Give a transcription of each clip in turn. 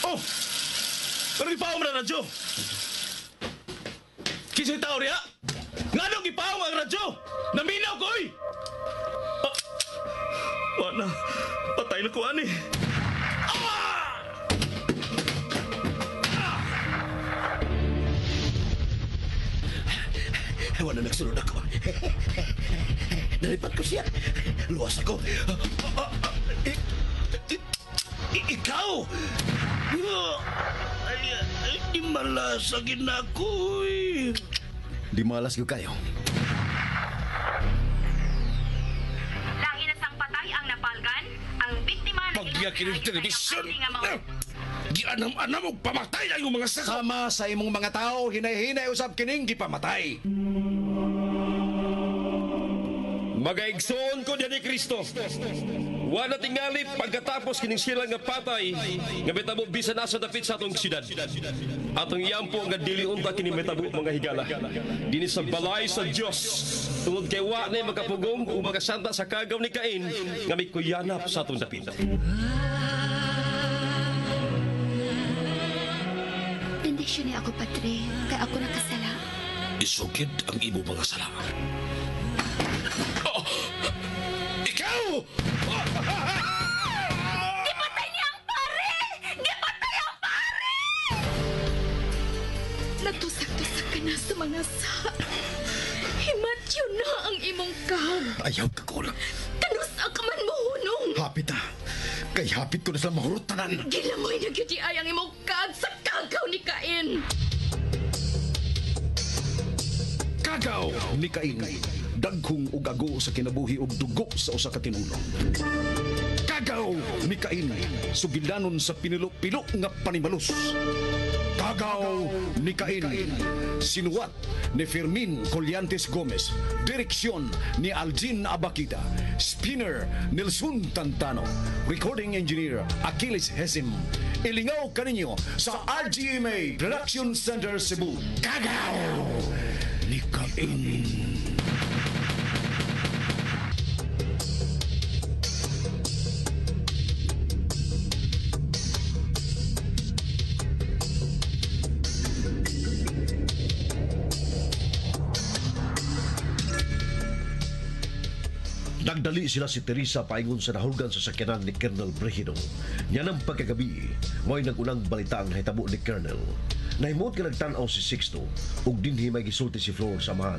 Oh! Pero gipaong na radyo! Kinsay tao riya? Nganong gipaong ang radyo? Naminaw ko, oy! Ah, wala. Patay na ko, ani. Wala nagsunod ako. Nalipat ko siya. Luwas ako. Ikaw! Ay, ay, di malasagin ako eh. Di malas gyud kayo. Lahi na sang patay ang napalgan, ang biktima na Pagya kining television. Gianam-anam og pamatay ang imong mga saka. Sama sa imong mga tao, hinay-hinay usab kining gipamatay. Magaigsoon ko diyan ni Kristo. Wala tingali pagkatapos kining sila nga patay nga mitabo bisan asa dapit sa atong syudad. Atong iyampo nga dili unta kini mitabo mga higala. Dinhi sa balay sa Dios. Tungod kay wa na makapugong ug makasanta sa kagaw ni Cain nga mikuyanap sa atong dapit. Bendisyon niya ako, Padre, kay ako nakasala. Isugid ang imo mga sala. Oh! Ikaw! Gipatay niya ang pare! Gipatay ang pare! Natusak-tusak ka na sa mga sa. Himatyo na ang imong kag. Ayaw ka ko lang. Kanusa ka man mohunong. Hapit ah. Kay hapit ko na sila mahurot tanan. Gilamoy na gyud ay ang imong kag sa kagaw ni Cain. Kagaw ni Cain. Dagkong ug ago sa kinabuhi ug dugo sa usa ka tinulong. Kagaw ni Cain. Sugilanon sa pinilo-pilo nga panimalus. Kagaw ni Cain. Sinuwat ni Fermin Collantes Gomez. Direksyon ni Aljin Abakita. Spinner Nelson Tantano. Recording engineer Achilles Hesim. Ilingaw kaninyo sa RGMA Production Center Cebu. Kagaw ni Cain. Nagdali sila si Teresa paingon sa nahulgan sa sakyanan ni Colonel Bregido. Niya ng pagkagabi, mo'y nagunang balita ang nahitabo ni Colonel. Nahimuot ka nagtan-aw si Sixto, ug dinhi may gisulti si Flor sa amahan,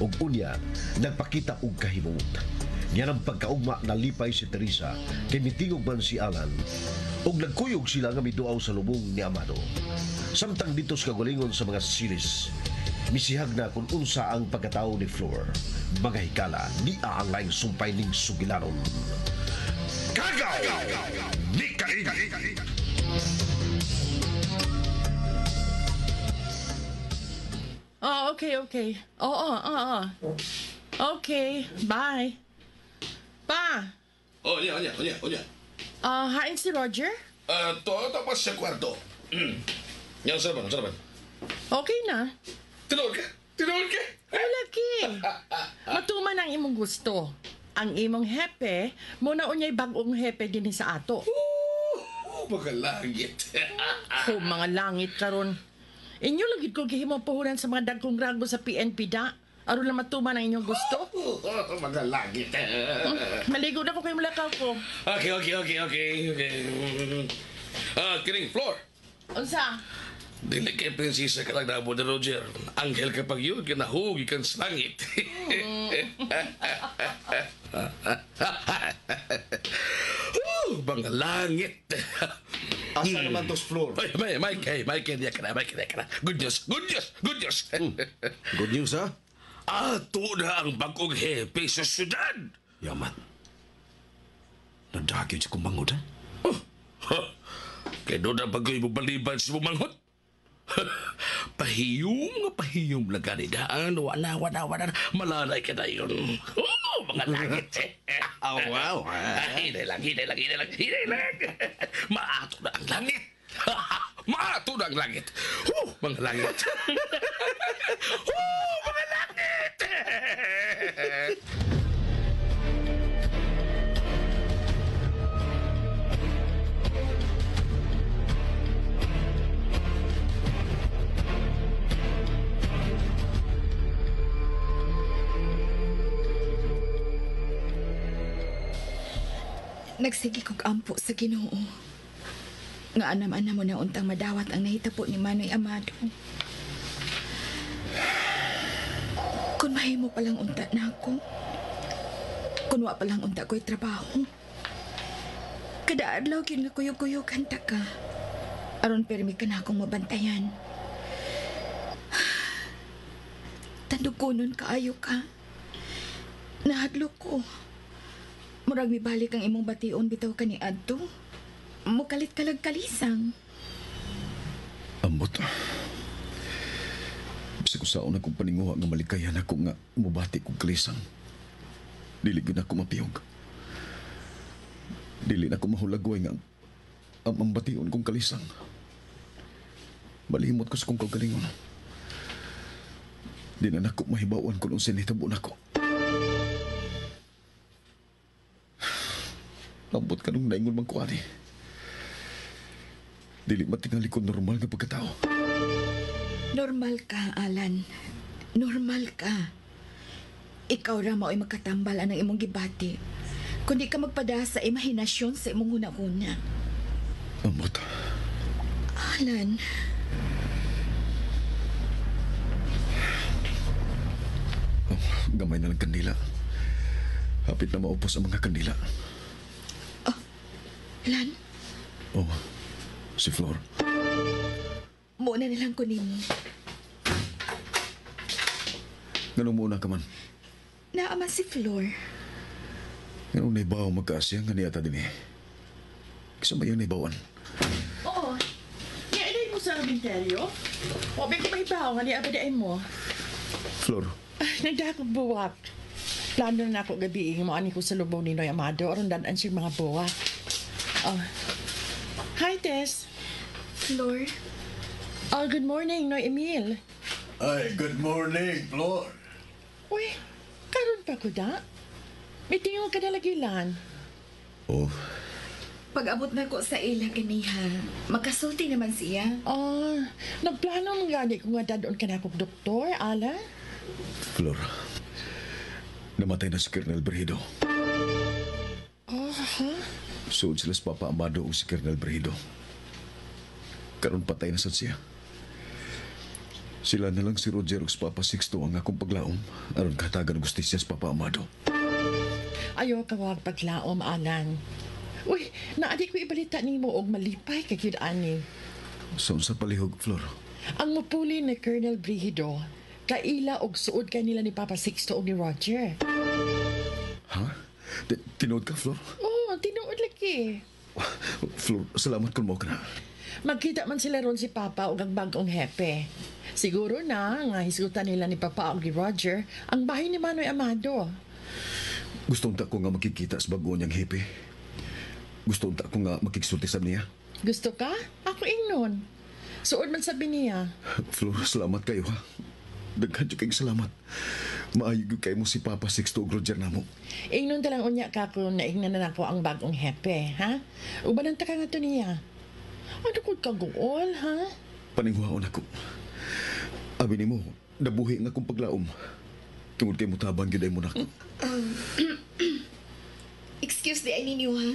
ug unya, nagpakita og kahimuot. Niya ng pagkaugma nalipay si Teresa, kay mitingog man si Alan, ug nagkuyog sila nga miduaw sa lubong ni Amado. Samtang dito sa kagalingon sa mga silis, misihag na kung unsa ang pagkatao ni Flor. Mga hikala, ni ang laing sumpay ning sugilanon. Kagaw ni Cain. Oh, okay, okay. Oo, oo, oo. Okay, bye. Pa, Oh, nya, nya, nya, nya. Hain si Roger? To, tapos sa kwarto. Yan, sarapan, sarapan. Okay na. Tinuod ka? Tinuod ka? Ay, laki. Matuman ang imong gusto. Ang imong hepe, muna unyay bagong hepe din sa ato. Oh, mga langit. Oh, mga langit karon. Inyo lagi ko gihimo puhunan sa mga dagkong rago sa PNP da. Aron lang matuman ang inyong gusto. Oh, mga langit. Maligo na ko kay mulakaw ko. Okay. Kining Flor. Unsa? Dili kay prinsesa ka lang nabo ni Roger. Anghel ka pag yun, kinahugi kang sa langit. Oh, mga langit. Asa naman tos Flor? Ay, may, Mike, hey, Mike, diya ka na, Mike, diya ka na. Good news, good news, good news. Good news ha? Ato na ang bagong hepe sa syudad. Yaman. Nadagyo siya kong manghod ha? Oh, ha. Kaya doon ang bagoy mo baliban si bumanghot. Pahiyom nga pahiyom lang gani daan. Wala, wala, wala. Malalay ka na yun. Oh, mga langit. Oh, wow. Hinay lang, hinay lang, hinay lang, hinay lang. Maato na ang langit. Maato na ang langit. Oh, mga langit. Oh, mga langit. Nagsige kog ampo sa Ginoo. Nga anam-anam mo na untang madawat ang nahitabo ni Manoy Amado. Kung mahimo palang unta na ako, kung wa palang unta ko'y trabaho, kada adlaw gyud nga kuyog-kuyog ta ka. Aron permi ka na akong mabantayan. Tandog ko nun kaayo ka. Nahadlok ko. Murag mibalik ang imong bation bitaw ka ni adto. Mukalit ka lag kalisang. Ambot. Bisag usaon akong paninguha nga malikayan ako nga mubati kog kalisang. Dili gyud ako mapiyog. Dili na ko mahulagway nga ang bation kong kalisang. Malimot ko sa kong kaugalingon. Di na nako mahibawan kung unsay nahitabo nako. Ambot ka nung naingon man ko ani. Dili matingali ko normal nga pagkatao. Normal ka, Alan. Normal ka. Ikaw ra mao'y makatambal anang imong gibati. Kundi ka magpada sa imahinasyon sa imong huna-huna. Ambot. Alan, Oh, gamay na lang kandila. Hapit na maupos ang mga kandila. Lan, Oh, si Flor. muna na lang ko nimo. Nganong muna ka man? Naaman si Flor. Nganong naibaw magkaasya nga niya ta din eh. Kisa ba yung naibawan? Oo. Nga inay mo sa kaminteryo? O, may kumahibaw nga niya abadain mo. Flor, Ay, nagdahakong buwak. Plano na ako gabi mo ani ko sa lubong ni Noy Amado aron daan siya mga buwak. Oh. Hi, Tess. Flor, Oh, good morning, Noy Emil. Ay, good morning, Flor. Uy, karon pa ko da? May tingog ka na lagilan. oh, pag-abot na ko sa ila ganiha, makasulti naman siya. Ah, nagplano man gani ko nga dadon ka na akong doktor, Ala. Flor. Namatay na si Colonel Brigido. Oh, ha? Suod sila sa Papa Amado o si Colonel Brigido. Karon patay na sad siya. Sila na lang si Roger ug si Papa Sixto ang akong paglaom aron katagan og gustisya sa Papa Amado. Ayaw ka wag paglaom, Alan. Uy, naadi ko ibalita nimo og malipay ka gyud ani. Sa unsa palihog, Flor? Ang mupuli ni Colonel Brigido, kaila og suod kanila ni Papa Sixto og ni Roger. Ha? Tinuod ka, Flor? Oh, tinuod lagi. Flor, salamat kung mo ka na. Magkita man sila ron si Papa og ang bagong hepe. Siguro na nga hisgutan nila ni Papa og ni Roger ang bahay ni Manoy Amado. Gusto unta ko nga makikita sa bago niyang hepe. Gusto unta ko nga makigsulti sa niya. Gusto ka? Ako ingnon. Suod man sabi niya. Flor, salamat kayo ha. Daghan jud kayong salamat. Maayo gyud kay mo si Papa Sixto ug Roger namo. Ingnon talang unya ka kung naignan na nako ang bagong hepe, ha? Uban ta ka nga to niya. Ano kung kaguol, ha? Paninghuaon ako. Abi nimo, nabuhi nga akong paglaom. Tungod kay mutabang gyud ay mo nako. Excuse di ay ninyo ha.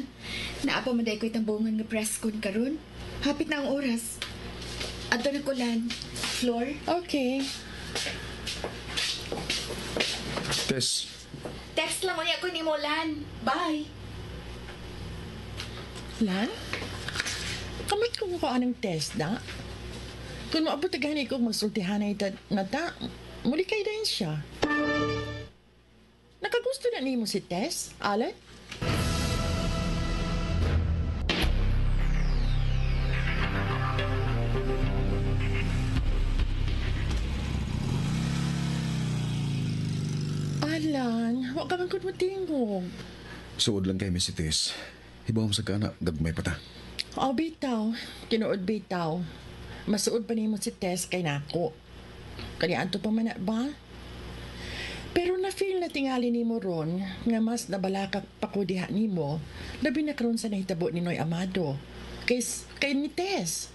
Naapa man day ko'y tambungan nga press con karon. Hapit na ang oras. Adto na ko lan. Flor, Okay. Tess, text lang unya ko nimo Lan. Bye. Lan? Kamot ko ko anong test na? Kung maabot gani ko magsultihanay ta na ta, muli kay din siya. Nakagusto na nimo si Tess, Alan? Alan, wa ka man gud mo tingog. Suod lang kay Miss Tess. Hibaw sa kana, gagmay pa ta. Oh, bitaw. Tinuod bitaw. Masuod pa nimo si Tess kay nako. Kani anto pa man na ba? Pero na-feel na tingali nimo ron nga mas nabalakak pa ko diha nimo, labi na karon sa nahitabo ni Noy Amado. Kay, kay ni Tess.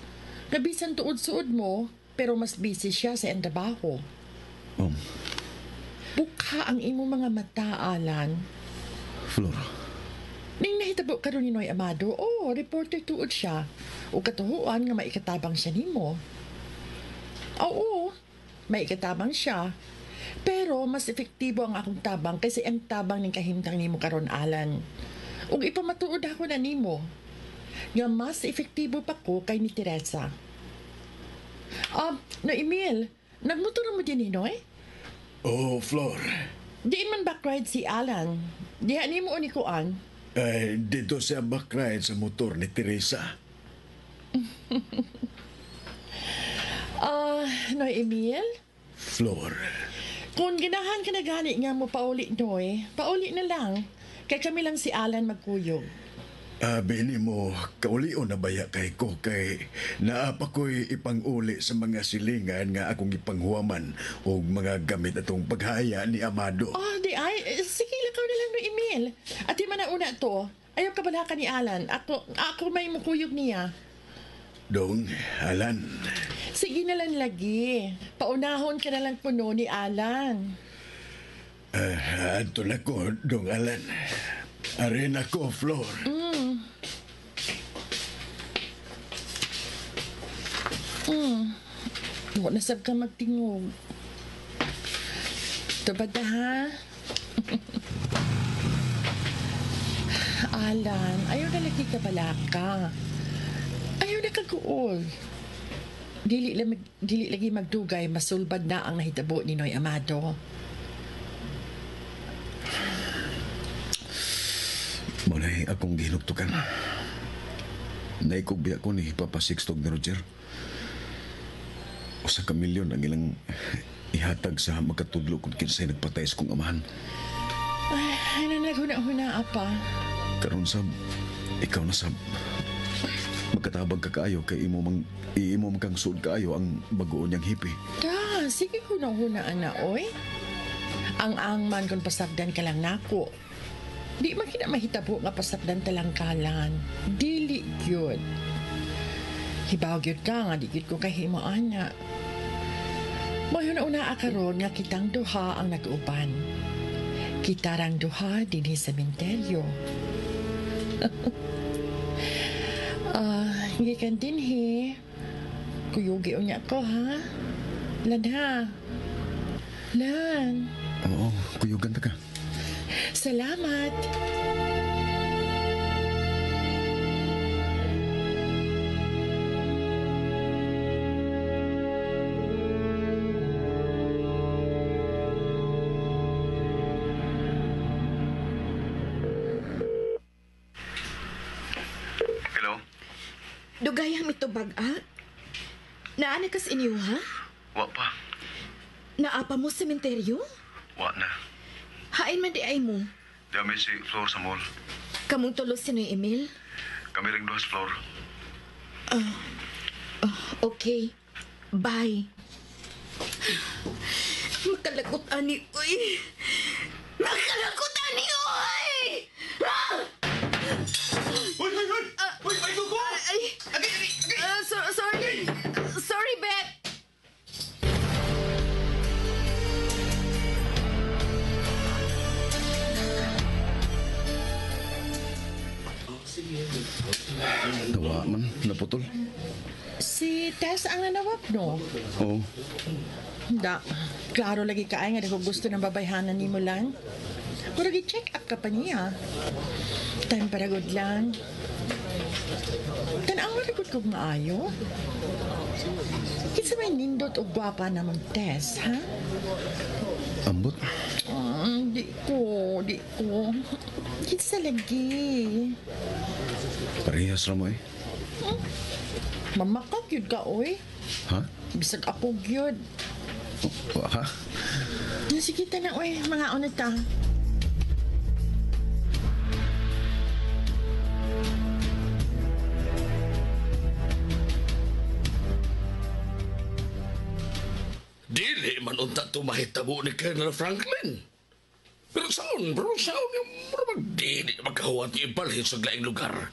Nga bisan tuod-suod mo, pero mas busy siya sa iyang trabaho. Bukha ang imong mga mata, Alan. Flor. Ning nahitabo karon ni Noy Amado, oh, reporter tuod siya. O katuhuan nga maikatabang siya nimo. Oo, maikatabang siya. Pero mas epektibo ang akong tabang kaysa ang tabang ning kahimtang nimo karon, Alan. Ug ipamatuod ako na nimo nga mas epektibo pa ko kay ni Teresa. No Emil, nagmotor mo din ni Noy? Oh, Flor. Diin man backride si Alan. Diha nimo ni kuan. Ay, dito siya backride sa motor ni Teresa. Noy Emil? Flor. Kung ganahan ka na gani nga mo pauli, Noy, pauli na lang. Kay kami lang si Alan magkuyog. Abi mo, kaulio na baya kay ko kay naapa ko'y ipanguli sa mga silingan nga akong ipanghuwaman o mga gamit atong paghaya ni Amado. Oh, di ay. Sige, lakaw na lang no, Emil. At di man na una to. Ayaw ka bala ka ni Alan. Ako may mukuyog niya. Dong, Alan. Sige na lang lagi. Paunahon ka na lang puno ni Alan. Adto na ko, Dong Alan. Arin ako, Flor. Wala sab ka magtingog. Tubad na, ha? Alan, ayaw na lagi ka balaka. Ayaw na kaguol. Dili lagi magdugay, masulbad na ang nahitabo ni Noy Amado. Muna'y akong gihinugtukan. Naikog biya ko ni Papa Sixto ni Roger. Usa ka milyon ang ilang ihatag sa makatudlo kung kinsay nagpatay sa kong amahan. Ay, ano naghuna-huna apa? Karon sab, ikaw na sab. Magkatabang ka kaayo kay imo mang kang suod kaayo ang bagoon niyang hipi. Da, sige huna-huna ana, oy. Ang man kung pasagdan ka lang nako. Di man kina mahitabo nga pasagdan talangkalan. Dili gyud. Hibaw gyud ka nga di gyud ko kahimo ana. Mahuna-una karon nga kitang duha ang nag-uban. Kita rang duha dinhi sa sementeryo. Gikan dinhi. Kuyugi unya ko, ha? Lan, ha? Lan. Oo, kuyugan ta ka. Salamat. Hello? Dugayang mitubag, ah? Naa na kas inyo, ha? Wa pa. Naapa mo sa sementeryo? Wa na. Hain man di ay mo. Dami si Flor sa mall. Kamong tulos si Noy Emil? Kami ring duhas, Flor. Okay. Bye. Makalagot ani, uy. Makalagot ani, uy! Uy, uy, uy! Uy, may ko! Ay, sorry. Sorry, Beth. Tawa man, naputol. Si Tess ang nanawag, no? Oo. Da, klaro lagi ka ay nga di ko gusto ng babayhanan ni Mulan. Pero gi-check up ka pa niya. Time para good lang. Tanawa na gud kog maayo. Kinsa may nindot og gwapa namang Tess, ha? Ambot. Di ko, di ko. Kinsa lagi? Parehas ra mo eh. Mamakak yun ka, oy. Ha? Bisag ako gyud. Oh, ha? Sige ta na, oy. Mga una ta. Dili man unta to mahitabo ni Colonel Franklin. Pero saon, bro, saon yung murag dili magkahuwat yung ibalhin sa laing lugar.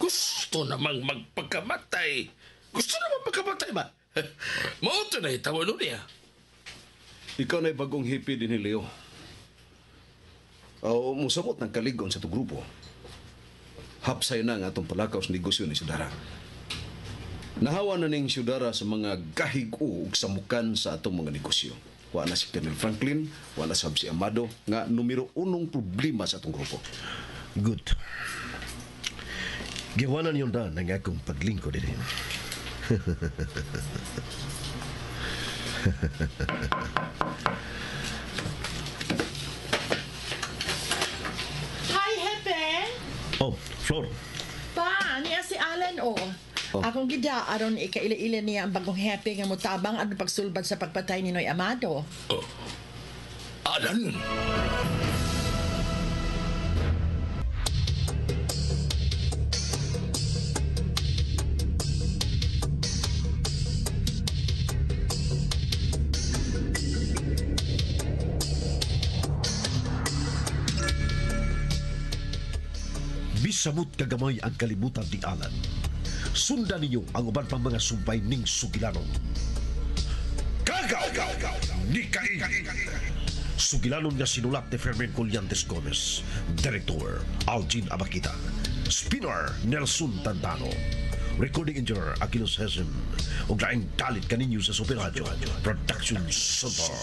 Gusto namang magpagkamatay. Gusto namang pagkamatay ba? Mao to na hitabo nun niya. Ikaw na'y bagong hippie din ni Leo. O, musamot ng kaligon sa to grupo. Hapsay na ang atong palakaw sa negosyo ni Sudara. Nahawa na ning Sudara sa mga gahig-o ug samukan sa atong mga negosyo. Wa na si Colonel Franklin, wa na sab si Amado nga numero unong problema sa atong grupo. Good. Giwanan yun na ng akong paglingkod din. Hi, Hepe! Oh, Flor. Pa, niya si Alan, oh. Oh. Akong gida, aron ikaila-ila niya ang bagong hepe nga mutabang aron pagsulbad sa pagpatay ni Noy Amado. Oh. Alan! Bisamot kagamay ang kalibutan ni Alan. Sundan ninyo ang uban pang mga sumpay ning sugilanon. Kagaw! Ni Cain! Sugilanon nga sinulat ni Fermin Collantes Gomez. Director, Algin Abakita. Spinner, Nelson Tantano. Recording engineer, Aquilos Hesem. Ug laing dalit kaninyo sa Super Radio Production Center.